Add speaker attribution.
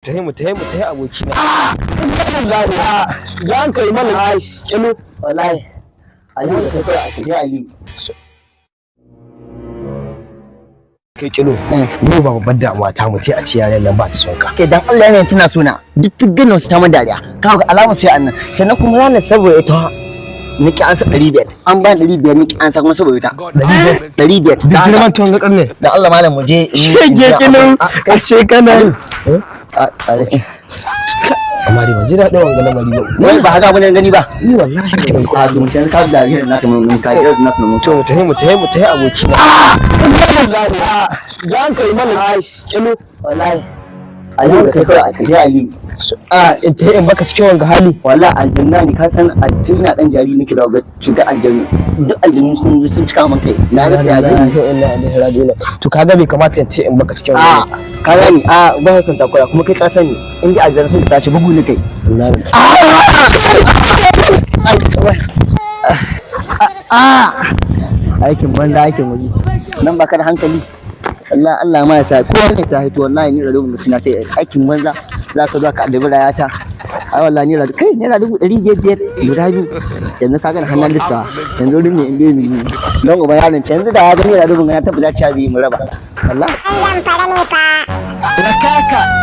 Speaker 1: Tahi mu tahi mu tahi abokina. Za ka yi mana kilo.
Speaker 2: Wallahi Aliyu da kai kawai a tafi Aliyu.
Speaker 1: Kai kilo. Mu ba babbar damuwa ta mu ce a ci yaren nan ba ta son ka.
Speaker 2: Ke dan Allah ne tana sona duk dukkan wasu ta mun dariya ka ga alamar sai annan, sannan kuma ranar saboda ita niki an sa 500, an ba 500 niki an sa kuma saboda ita 500.
Speaker 1: Duk girman tuwon ga karne.
Speaker 2: Dan Allah malam mu je.
Speaker 1: Shege kilo.
Speaker 2: Kai
Speaker 1: Ce kana.
Speaker 2: a
Speaker 1: Amma dai ban ji daɗin wanga lamari ba.
Speaker 2: Wai ba haka mun gani ba.
Speaker 1: Ni wallahi ban
Speaker 2: A to mutum ka da irin naka mun ka irin nasu mun.
Speaker 1: To mu tahi mu tahi mu tahi abokina. Za ka yi mana kilo.
Speaker 2: Wallahi Aliyu da kai kawai a tafi Aliyu.
Speaker 1: A in tahi in baka cikin wanga hali.
Speaker 2: Wallahi aljanna ne, ka san aljanna dan jari nake da ga cutar aljanna, duk aljannu sun zo sun cika min kai, na rasa ya zan yi.
Speaker 1: Inna ilaihi raji'un. To kaga bai kamata in ce in baka cikin
Speaker 2: A
Speaker 1: wanga.
Speaker 2: Ka gani, a ba son takura kuma kai ka sani in dai aljanna sun tashi bugu ne kai. A aikin banza aikin waje nan baka da hankali. Allah Allah ma ya sa ko ne ta hito, wallahi ni raro mun suna kai aikin banza, za ka zo ka adabi rayata. Ai wallahi ni raro kai naira 500,000 guda biyu yanzu ka gani hannun lissa yanzu wurin ne in biyu ne don uba yaron can yanzu da ya ga naira dubu na tabbata cewa zai yi mu raba wallahi.
Speaker 3: An zamfara ne fa.
Speaker 2: Rakaka.